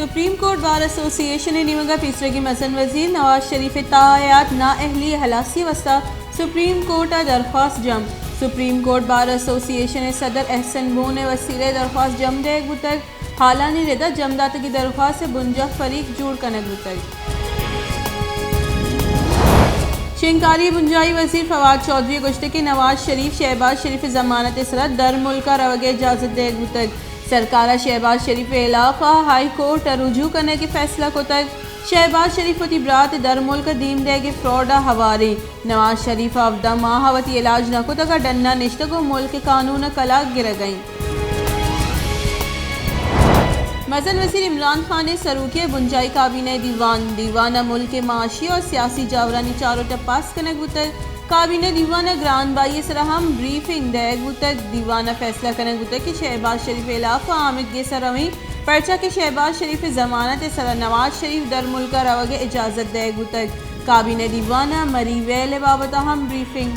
Supreme court bar ایسوسی ایشن ءِ نیمگ ءَ پیسریگیں مزن وزیر نواز شریف ءِ تاحیات نااہلی ءِ ہلاسی ءِ واستہ سپریم کورٹ ءَ درخواست جم۔ سپریم کورٹ بار ایسوسی ایشن ءِ صدر احسن بون ءِ وسیلہ ءَ درخواست جم دئیگ بوتگ۔ ہالانی رد ءَ جم داتگیں درخواست ءِ بنجاہ فریق جوڑ کنگ بوتگ۔ شنگکاری ءِ بنجاہی وزیر فواد چوہدری ءَ گوشتگ کہ نواز شریف شہباز شریف ءِ ضمانت ءِ سرا در ملک ءَ روگ ءِ اجازت دئیگ بوتگ۔ سرکار ءَ شہباز شریف ءِ ہلاپ ءَ ہائی کورٹ ءَ رجوع کنگ ءِ فیصلہ کتگ۔ شہباز شریف وتی برات ءِ در ملک ءَ دیم دئیگ ءِ فراڈ ءَ ہواریں۔ نواز شریف ءَ ہبدہ ماہ ءَ وتی علاج نہ کتگ ءُ ڈن ءَ نشتگ ءُ ملک ءِ قانون ءَ کلاگ گرگ ءَ انت۔ مزن وزیر عمران خان ءِ سروکی ءَ بنجاہی کابینہ ءِ دیوان، دیوان ءَ ملک ءِ معاشی ءُ سیاسی جاورانی چار ءُ ٹپاس کنگ بوتگ۔ کابینہ دیوان ءَ گران بھائی ءِ سرا ہم بریفنگ دئیگ بوتگ۔ دیوان ءَ فیصلہ کنگ بوتگ کہ شہباز شریف ءِ ہلاپ ءَ آمید گس ءَ رویں، پرچا کہ شہباز شریف ءِ ضمانت ءِ سرا نواز شریف در ملک ءَ روگ ءِ اجازت دئیگ بوتگ۔ کابینہ دیوان ءَ مری ویل ءِ بابت ءَ ہم بریفنگ۔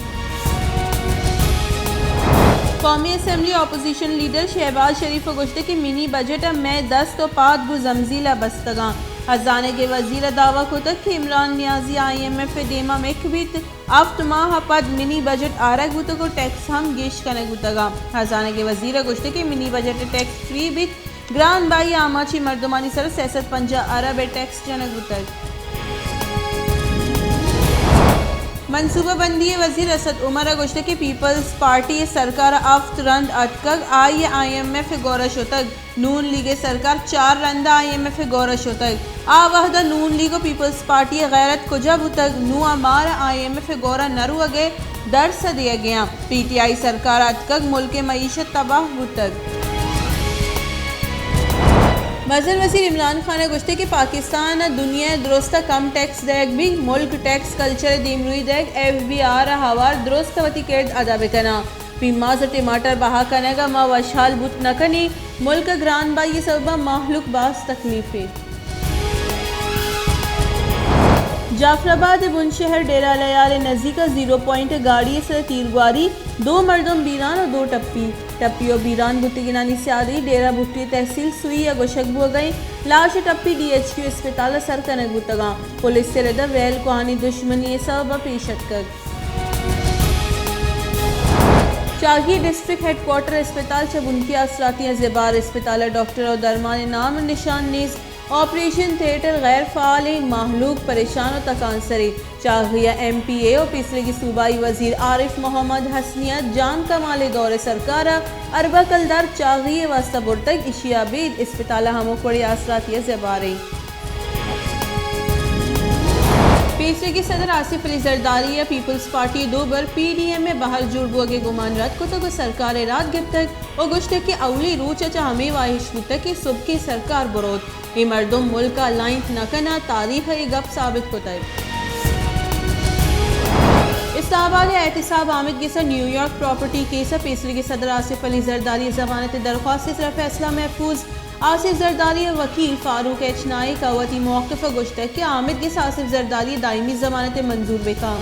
قومی اسمبلی اپوزیشن لیڈر شہباز شریف ءَ گوشتگ کہ منی بجٹ ءَ مئے دست ءُ پاد گوں زمزیل ءَ بستگاں۔ ہزانگ ءِ وزیر ءَ دعوی کتگ کہ عمران نیازی آئی ایم ایف ءِ دیما مک بیت، ہفت ماہ ءَ پد منی بجٹ آرگ بوتگ ءُ ٹیکس ہم گیش کنگ بوتگاں۔ ہزانگ ءِ وزیر ءَ گوشتگ کہ منی بجٹ ءَ ٹیکس فری بیت، گران بھائی آماچیں مردمانی سر ءَ سئے سد پنجاہ ارب ءِ ٹیکس جنگ بوتگ۔ منصوبہ بندی ءِ وزیر اسد عمر ءَ گوشتگ کہ پیپلز پارٹی ءِ سرکار ءَ ہفت رند اتکگ، آئی ءَ آئی ایم ایف ءِ گور ءَ شتگ۔ نون لیگ ءِ سرکار چار رند ءَ آئی ایم ایف ءِ گور ءَ شتگ۔ آ وہد ءَ نون لیگ ءُ پیپلز پارٹی ءِ غیرت کجا بوتگ؟ نوں آ مارا آئی ایم ایف ءِ گور ءَ نہ روگ ءِ درس ءَ دیگ ءَ آں۔ پی ٹی آئی سرکار ءَ اتکگ، ملک ءِ معیشت تباہ بوتگ۔ مزن وزیر عمران خان ءَ گوشتگ کہ پاکستان ءَ دنیا ءِ درست ءَ کم ٹیکس دئیگ بیت، ملک ٹیکس کلچر ءِ دیمروئی دئیگ، ایف بی آر ءِ ہوار درست ءَ وتی کرد ادا بہ کناں۔ پیماز ءُ ٹماٹر بہا کنگ ءَ ما وشحال بوت نہ کنیں، ملک ءَ گران بھائی ءِ سبب ءَ مہلوک باز تکلیف ایں۔ جعفر آباد ءِ بنشہر ڈیرہ لیار ءِ نزیک ءَ زیرو پوائنٹ ءَ گاڑی ءِ سر ءَ تیرگواری، دو مردم بیران ءُ دو ٹپی۔ ٹپی ءُ بیران بوتگینانی سیادی ڈیرہ بھٹی تحصیل سوئی ءَ گوشگ بوگ ءَ انت۔ لاش ءُ ٹپی ڈی ایچ کیو اسپتال ءَ سر کنگ بوتگاں۔ پولیس ءِ رد ءَ ویل کوہنیں دشمنی ءِ سبب ءَ پیش اتکگ۔ چاگی ڈسٹرکٹ ہیڈ کوارٹر اسپتال چہ بنکی آسراتیاں زبار، اسپتال ءَ ڈاکٹر ءُ درمان ءِ نام ءُ نشان نیست، آپریشن تھیٹر غیر فعال ایں، مہلوک پریشان ءُ تکانسر ایں۔ چاگی ءَ ایم پی اے ءُ پیسریگیں صوبائی وزیر عارف محمد حسنی ءَ جان کمال ءِ دور ءِ سرکار ءَ اربہ کلدار چاگی ءِ واستہ برتگ، ایشی ءَ ابید اسپتال ءَ ہمک وڑیں آسراتی ءَ زبار ایں۔ پیسریگیں صدر آصف علی زرداری ءَ پیپلز پارٹی ءِ دو بر پی ڈی ایم ءِ بہر جوڑ بوگ ءِ گمان رد کتگ ءُ سرکار ءِ رد گپتگ ءُ گوشتگ کہ اولی روچ ءَ چہ ہمے واہش بوتگ کہ سبکیں سرکار بروت، اے مردم ملک ءَ لائینت نہ کناں، تاریخ ءَ اے گپ ثابت کتگ۔ اسلام آباد ءِ احتساب آمید گس ءَ نیویارک پراپرٹی کیس ءَ پیسریگیں صدر آصف علی زرداری ءِ ضمانت ءِ درخواست ءِ سرا فیصلہ محفوظ۔ آصف زرداری ءِ وکیل فاروق ایچ نائیک ءَ وتی موقف ءَ گوشتگ کہ آمید گس آصف زرداری ءِ دائمی ضمانت ءَ منظور بہ کن۔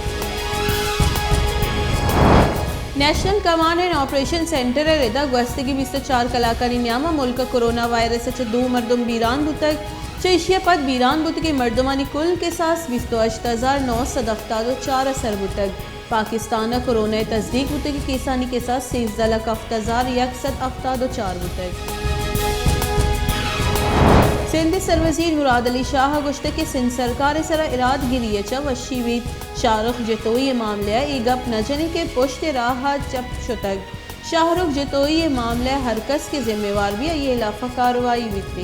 National command and operation centre ءِ رد ءَ گوستگیں بیست ءُ چار کلاکانی نیام ءَ ملک ءَ کرونا وائرس ءَ چہ دو مردم بیران بوتگ۔ چہ ایشی ءَ پد بیران بوتگیں مردمانی کل کساس بیست ءُ ہشت ہزار نو سد ہفتاد ءُ چار ءَ سر بوتگ۔ پاکستان ءَ کرونا ءِ تصدیق بوتگیں کیسانی کساس سیزدہ لکھ ہفت ہزار یک سد ہفتاد ءُ چار بوتگ۔ سندھ ءِ سروزیر مراد علی شاہ ءَ گوشتگ کہ سندھ سرکار ءِ سرا ارادگری ءَ چہ وشی بیت۔ شاہ رخ جتوئی ءِ معاملہ ءَ اے گپ نہ جنیں کہ پشت ءِ راہ ءَ چپ شتگ۔ شاہ رخ جتوئی ءِ معاملہ ءَ ہر کس کہ ذمہ وار بیت، آئی ءِ ہلاف ءَ کارروائی بیت۔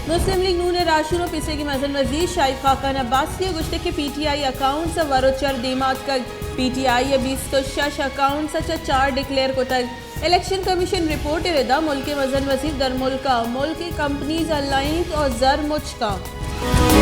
مسلم لیگ نون ءِ راہشون ءُ پیسریگیں مزن وزیر شاہد خاقان عباسی ءَ گوشتگ کہ پی ٹی آئی اکاؤنٹس ءَ ور ءُ چر دیما اتکگ، پی ٹی آئی ءَ بیست ءُ شش اکاؤنٹس ءَ چہ چار ڈکلیئر کتگ۔ الیکشن کمیشن ءِ رپورٹ ءِ رد ءَ ملک ءِ مزن وزیر درملک ءَ ملک ءِ کمپنیز ءَ لائینت ءُ زر مچ کنت۔